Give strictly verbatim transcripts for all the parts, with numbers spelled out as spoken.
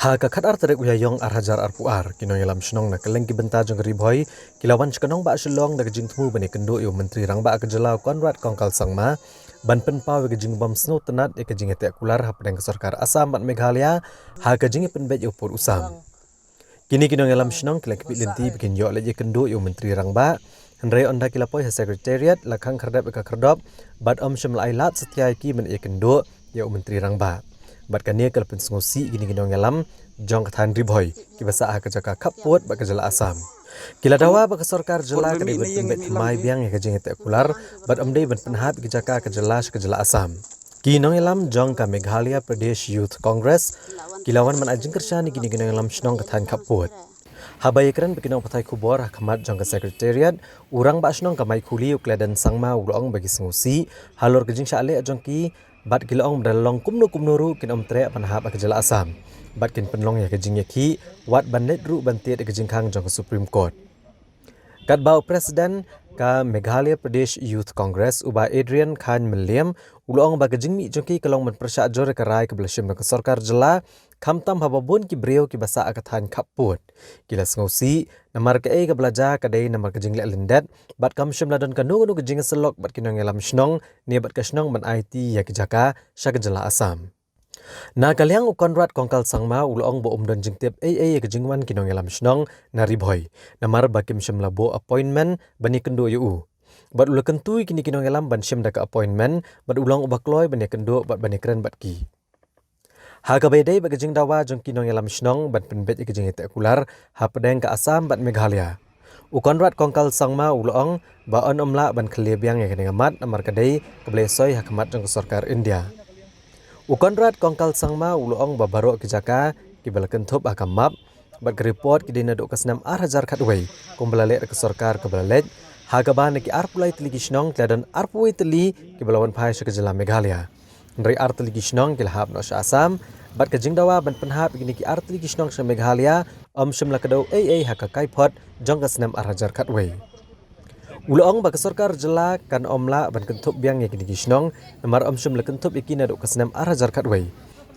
Ha ka khatar tarik u Ïaïong ar hajar arphew ar, ki nongïalam shnong na kylleng ki bynta jong ka Ri Bhoi ki la wan sha ka nongbah Shillong da ka jingthmu ban ïakynduh ïa u Myntri Rangbah ka jylla u Conrad Kongkal Sangma ban pynpaw ïa ka jingbym sngewtynnad ïa ka jingïateh kular hapdeng ka sorkar Assam bad Meghalaya ha ka jingïapynbeit ïa u pud u sam. Kine ki nongïalam shnong ki la kyrpad lynti ba kin ïoh leit ïakynduh ïa u Myntri Rangbah, hynrei ynda ki la poi ha Secretariat la khang khyrdep ïa ka khyrdop bad ym shym la ai lad satia ïa ki ban ïakynduh ïa u Myntri Rangbah. Bad kane ka la pynsngewsih ïa kine ki nongïalam jong ka thaiñ Ri Bhoi kiba sah ha ka jaka khappud bad ka jylla Assam. Ki la dawa ba ka sorkar jylla ka dei ban pynbeit thymmai biang ïa ka jingïateh kular bad ym dei ban pynhap ïa ka jaka ka jylla sha ka jylla Assam. Ki nongïalam jong ka Meghalaya Pradesh Youth Congress ki la wan ban ai jingkyrshan ïa kine ki nongïalam shnong ka thaiñ khappud. Haba ïakren bad ki nongpathai khubor ha khmat jong ka Secretariat, u Rangbah Shnong ka Maikhuli u Clayden Sangma u la ong ba ki sngewsih halor ka jingshah leh jong ki bad ki la ong ba lada long kumno kumno ruh kin ym treh ban hap ha ka jylla Assam bad kin pynlong ïa ka jingïakhih, wat ban leit ruh ban tied ïa ka jingkhang jong ka Supreme Court. Katba u President ka Meghalaya Pradesh Youth Congress u Bah Adrian Chyne Mylliem u la ong ba ka jingmih jong ki ka long ban pyrshah jur ïa ka rai kaba la shim da ka sorkar jylla, khamtam haba bun ki briew kiba sah ha ka thaiñ khappud ki la sngewsih namar kaei kaba la jia ka dei namar ka jingleh lyndet bad kam shym la don kano kano ka jingïasyllok bad ki nongïalam shnong ne bad ka shnong ban aiti ïa ki jaka sha ka jylla Assam. Na ka liang u Conrad Kongkal Sangma u la ong ba um don jingtip ei ei ïa ka jingwan ki nongïalam shnong na Ri Bhoi namar ba kim shym la buh appointment ban ïakynduh ïa u. Bad u la kyntu ïa kine ki nongïalam ban shim da ka appointment bad u la ong uba kloi ban ïakynduh bad ban ïakren bad ki. Ha kaba ïadei bad ka jingdawa jong ki nongïalam shnong ban pynbeit ïa ka jingïateh kular hapdeng ka Assam bad Meghalaya, u Conrad Kongkal Sangma u la ong ba yn ym lah ban khlieh biang ïa kane ka mat namar ka dei kaba la ïasoi ha khmat jong ka sorkar India. U Conrad Kongkal Sangma u la ong ba baroh ki jaka kiba la kynthup ha ka map bad ka report ki dei naduh ka snem ar hajar khatwei kumba la leh da ka sorkar kaba la leit, ha kaba na ki arphew lai tylli ki shnong ki la don arphew wei tylli kiba la wan phai sha ka jylla Meghalaya. Hynrei ar tylli ki shnong ki la hap noh sha Assam bad ka jingdawa ban pynhap ïa kine ki ar tylli ki shnong sha Meghalaya ym shym la kdew ei ei ha ka kaiphod jong ka snem ar hajar khatwei. U la ong ba ka sorkar jylla kan ym lah ban kynthup biang ïa kine ki shnong namar ym shym la kynthup ïa ki naduh ka snem ar hajar khatwei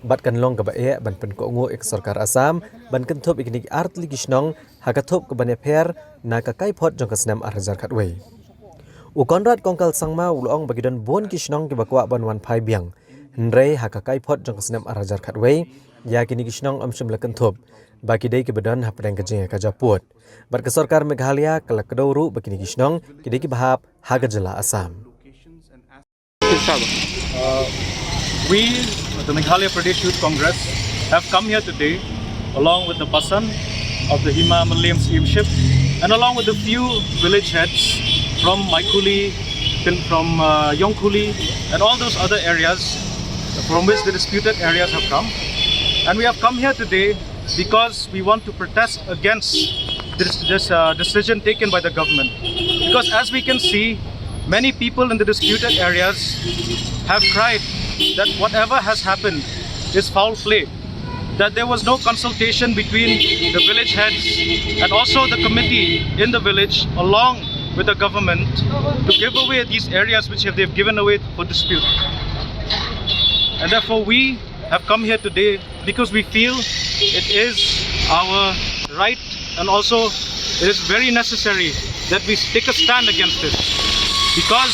bad kan long kaba eh ban pynkohnguh ïa ka sorkar Assam ban kynthup ïa kine ki ar tylli ki shnong ha ka thup kaban ïapher na ka kaiphod jong ka snem ar hajar khatwei. U Conrad Kongkal Sangma u la ong ba ki don bun ki shnong kiba kwah ban wan phai biang, hynrei ha ka kaiphod jong ka snem ar hajar khatwei ïa kine ki shnong ym shym la kynthup ba ki dei kiba don hapdeng ka jingïakajia pud. Bad ka sorkar Meghalaya ka la kdew ruh ba kine ki shnong ki dei kiba hap ha ka jylla Assam. Uh, we, the Meghalaya Pradesh Youth Congress, have come here today along with the Basan of the Hima Mylliem C M ship and along with a few village heads from Maikhuli, from uh, Yongkhuli, and all those other areas from which the disputed areas have come. And we have come here today because we want to protest against this, this uh, decision taken by the government. Because as we can see, many people in the disputed areas have cried that whatever has happened is foul play, that there was no consultation between the village heads and also the committee in the village along with the government to give away these areas which have, they've given away for dispute. And therefore we have come here today because we feel it is our right and also it is very necessary that we take a stand against this. Because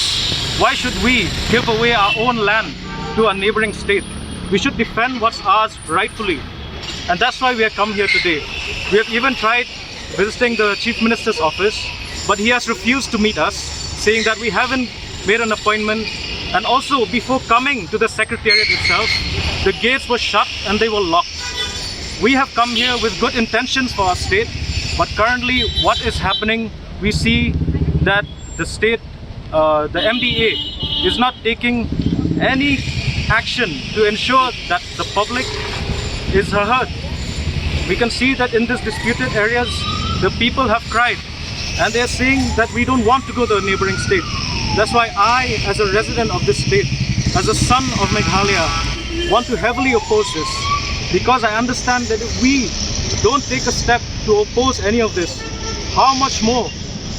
why should we give away our own land to a neighboring state? We should defend what's ours rightfully. And that's why we have come here today. We have even tried visiting the Chief Minister's office, but he has refused to meet us, saying that we haven't made an appointment. And also, before coming to the secretariat itself, the gates were shut and they were locked. We have come here with good intentions for our state, but currently, what is happening, we see that the state, uh, the M D A, is not taking any action to ensure that the public is heard. We can see that in these disputed areas, the people have cried and they're saying that we don't want to go to a neighboring state. That's why I, as a resident of this state, as a son of Meghalaya, want to heavily oppose this because I understand that if we don't take a step to oppose any of this, how much more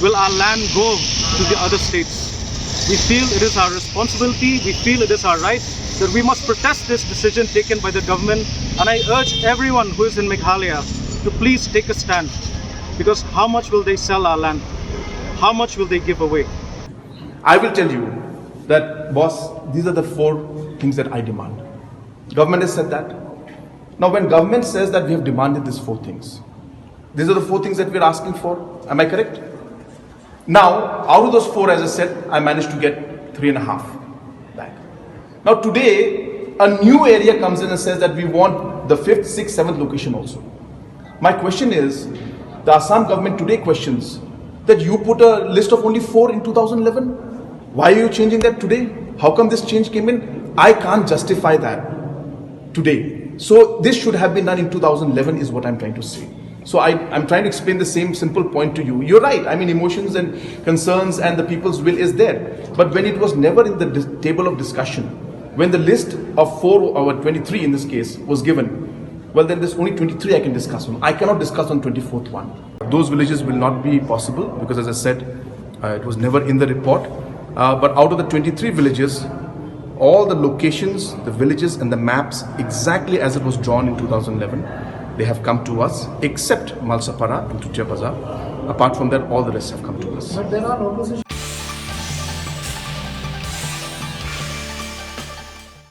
will our land go to the other states? We feel it is our responsibility, we feel it is our right that we must protest this decision taken by the government, and I urge everyone who is in Meghalaya to please take a stand, because how much will they sell our land? How much will they give away? I will tell you that, boss, these are the four things that I demand. Government has said that. Now, when government says that we have demanded these four things, these are the four things that we are asking for. Am I correct? Now, out of those four, as I said, I managed to get three and a half back. Now, today, a new area comes in and says that we want the fifth, sixth, seventh location also. My question is, the Assam government today questions that you put a list of only four in two thousand eleven. Why are you changing that today? How come this change came in? I can't justify that today. So this should have been done in two thousand eleven is what I'm trying to say. So I, I'm trying to explain the same simple point to you. You're right. I mean, emotions and concerns and the people's will is there. But when it was never in the dis- table of discussion, when the list of four or twenty-three in this case was given, well, then there's only twenty-three I can discuss on. I cannot discuss on twenty-fourth one. Those villages will not be possible because, as I said, uh, it was never in the report. Uh, but out of the twenty-three villages, all the locations, the villages, and the maps exactly as it was drawn in two thousand eleven, they have come to us, except Malsapara and Tutia Bazar. Apart from that, all the rest have come to us. But there are opposition.